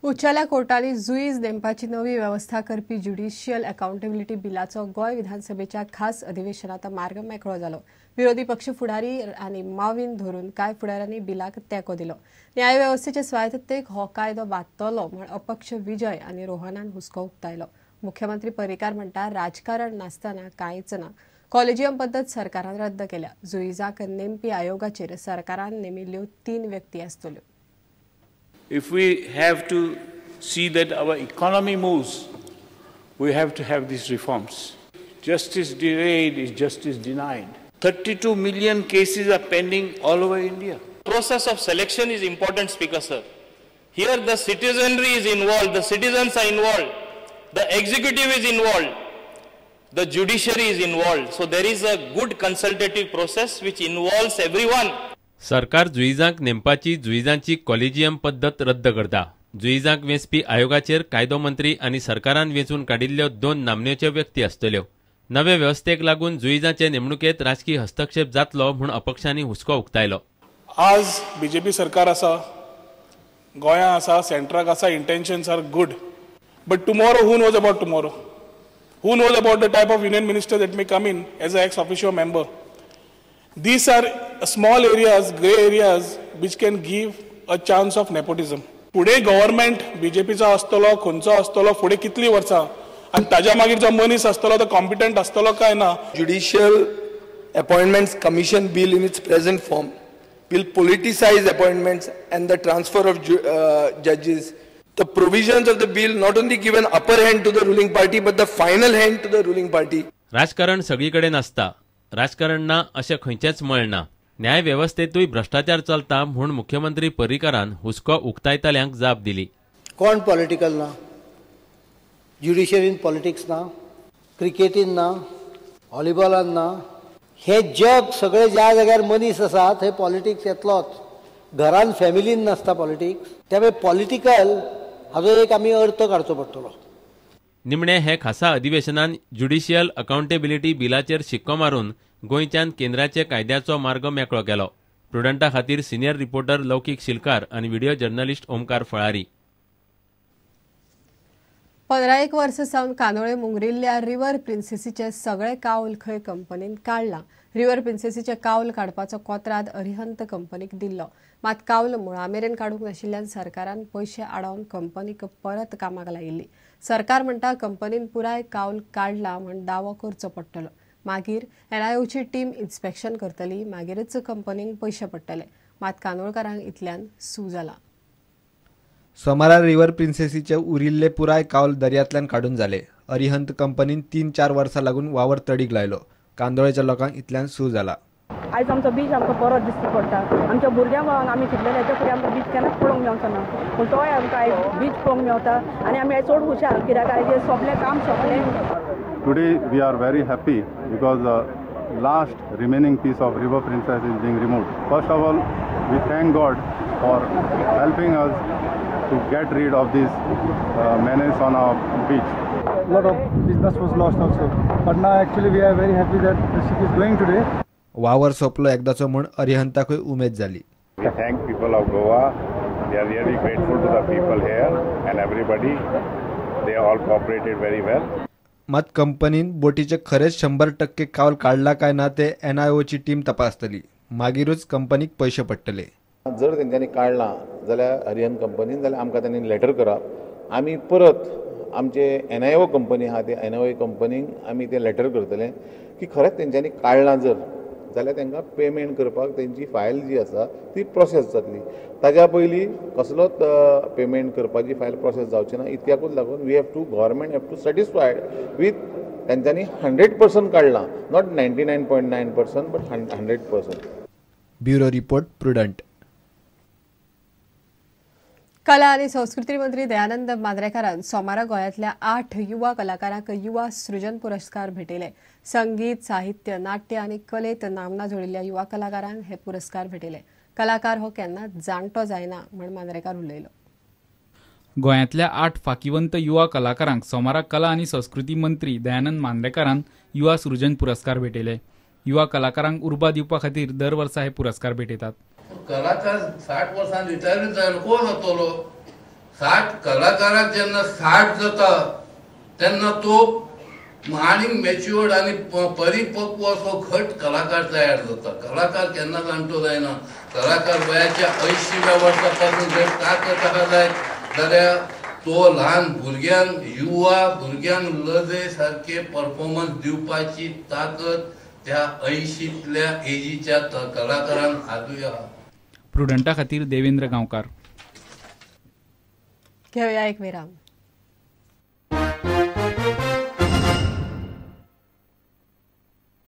उच्चल्या कोर्टांनी जुईज नेमपाची नवी वेवस्था करपी ज्युडिशियल अकाउंटेबिलिटी बिलाचो गोंय विधानसभेच्या खास अधिवेशनात मार्ग मेकळो जालो. विरोधी पक्ष फुडारी आनी माविन धरून कांय फुडाऱ्यांनी बिलाक तेंको दिलो. न्यायवेवस्थेचे स्वायत्ततेक हो कायदो बादतलो म्हूण अपक्ष विजय आनी रोहनान हुस्को उक्तायलो. मुख्यमंत्री पर्रीकार म्हणटा राजकारण नासतना कांयच ना. कॉलेजियम पद्दत सरकारान रद्द केल्या. जुईजाक नेमपी आयोगाचेर सरकारान नेमिल्ल्यो 3 व्यक्ती आसतल्यो. If we have to see that our economy moves, we have to have these reforms. Justice delayed is justice denied. 32 million cases are pending all over India. Process of selection is important, Speaker sir. Here the citizenry is involved, the citizens are involved, the executive is involved, the judiciary is involved. So there is a good consultative process which involves everyone. सरकार जुईजांक नेमपाची जुईजांची collegium पद्दत रद्द करता. जुईजांक वेंचपी आयोगाचेर कायदो मंत्री आनी सरकारान वेंचून काडिल्ल्यो 2 नामनेच्यो व्यक्ती आसतल्यो. नवे वेवस्थेक लागून जुईजांचे नेमणुकेत राजकी हस्तक्षेप जातलो म्हूण अपक्षांनी हुस्को उक्तायलो. आज बीजेपी सरकार आसा, गोंया आसा, सेंट्राक आसा, intentions are good, but tomorrow who knows about tomorrow? Who knows about the type of union minister that may come in as a ex officio member? These are small areas, grey areas, which can give a chance of nepotism. फुडें government बीजेपीचो आसतलो, खंयचो आसतलो, फुडें कितलीं वर्सां आनी ताज्या मागीर जो मनीस आसतलो तो कॉम्पिटंट आसतलो काय ना. Judicial Appointments Commission Bill in its present form will politicize appointments and the transfer of judges. The provisions of the bill not only give an upper hand to the ruling party but the final hand to the ruling party. राजकारण सगळीकडेन आसता. राजकारण ना अशें खंयचेंच मळ ना. न्यायवेवस्थेंतूय भ्रश्टाचार चलता म्हूण मुख्यमंत्री पर्रीकारान हुस्को उक्तायतल्यांक जाप दिली. कोण पॉलिटिकल ना, ज्युडिशरीन पॉलिटिक्स ना, क्रिकेटीन ना, व्हॉलीबॉलान ना. हे जग सगळे ज्या जाग्यार मनीस आसा थंय पॉलिटिक्स येतलोच. घरान फॅमिलीन नासता पॉलिटिक्स, त्यामुळे पॉलिटिकल हाजो एक आमी अर्थ काडचो पडटलो. निमणे हे खासा अधिवेशनान ज्युडिशियल अकाउंटेबिलिटी बिलाचेर शिक्को मारून गोंयच्यान केंद्राचे कायद्याचो मार्ग मेकळो केलो. प्रुडंटा खातीर सिनियर रिपोर्टर लौकीक शिलकार आनी व्हिडिओ जर्नलिस्ट ओमकार फळारी. 15 वर्सां सावन कांदोळे मुंगरिल्ल्या रिव्हर प्रिन्सेसीचे सगळे कावल खंय कंपनीन काडला. रिव्हर प्रिन्सेसीचे कावल काडपाचो कोत्राद अरिहंत कंपनीक दिल्लो. मात कावल मुळा मेरेन काडूंक नाशिल्ल्यान सरकारान पयशे आडावन कंपनीक परत कामाक लायिल्ली. सरकार म्हणटा कंपनीन पुराय कावल काडला म्हूण दावो करचो पडटलो. मागीर एनआयओची टीम इन्स्पेक्शन करतली, मागीरच कंपनीक पयशे पडटले. मात कांदोळकारांक इतल्यान सू जाला. सोमारा रिव्हर प्रिन्सेसीचे उरिल्ले पुराय कावल दर्यांतल्यान काडून जाले. अरिहंत कंपनीन 3-4 वर्सां लागून वावर तडीक लायलो. कांदोळेच्या लोकांक इतल्यान सू जाला. आयज आमचो बीच आमकां बरो दिश्टी पडटा. आमच्या भुरग्यांक आमी चिंतलेले हेच्या फुडें आमकां बीच केन्नाच पळोवंक मेवचो ना, पूण तोय आमकां आयज बीच पळोवंक मेवता आनी आमी आयज चड हुशार कित्याक आयज सोंपलें काम सोंपलें. Today we are very happy because the last remaining piece of River Princess is being removed. First of all, we thank God for helping us to get rid of this menace on our beach. A lot of business was lost also, but now actually we are very happy that the ship is going today. वावर सोंपलो एकदाचो म्हूण अरिहंताकूय उमेद जाली. We thank people of Goa. We are really grateful to the people here and everybody. They all cooperated very well. मात कंपनीन बोटीचे खरेंच 100% कावल काडला काय ना ते एनआयओची टीम तपासतली. मागीरूच कंपनीक पयशे पडटले. जर तेंच्यांनी काडलां जाल्यार अरिहंत कंपनीन जाल्यार आमकां तांणी लेटर करप. आमी परत आमचे एनआयओ कंपनी आहा ते एनआयओ कंपनीक आमी ते लेटर करतले की खरेंच तेंच्यांनी काडलां जर जाल्यार तांकां पेमेंट करपाक तेंची फायल जी आसा ती प्रोसेस जातली. ताज्या पयलीं कसलोच पेमेंट करपाची फायल प्रोसेस जावची ना. इतक्याकूच लागून we have to government have to satisfied with तेंच्यांनी 100% काडलां, not 99.9% but 100%. Bureau report, Prudent. कला आनी संस्कृती मंत्री दयानंद मांद्रेकारान सोमारा गोंयांतल्या 8 युवा कलाकारांक युवा सृजन पुरस्कार भेटयले. संगीत, साहित्य, नाट्य आनी कलेत नामना जोडिल्ल्या युवा कलाकारांक हे पुरस्कार भेटयले. कलाकार हो केन्ना जाणटो जायना म्हूण मांद्रेकार उलयलो. गोंयांतल्या 8 फाकिवंत युवा कलाकारांक सोमारा कला आनी संस्कृती मंत्री दयानंद मांद्रेकारान युवा सृजन पुरस्कार भेटयले. युवा कलाकारांक उर्बा दिवपा खातीर दर वर्सा हे पुरस्कार भेटयतात. कलाकार 60 वर्सां रिटायरूच जालो, कोण जातलो? 60 कलाकाराक जेन्ना 60 जाता तेन्ना तो आनी मॅच्युअर्ड आनी परिपक्व असो घट कलाकार तयार जाता. कलाकार केन्ना जाणटो जायना. कलाकार वयाच्या 80व्या वर्सा पासून जर ताकद आसा जायत जाल्यार तो ल्हान भुरग्यांक, युवा भुरग्यांक लजे सारके परफॉर्मन्स दिवपाची ताकद त्या 80तल्या एजीच्या कलाकारांक आजूय आसा. प्रुडंटा खातीर देवेंद्र गांवकार. घेवया एक विराम.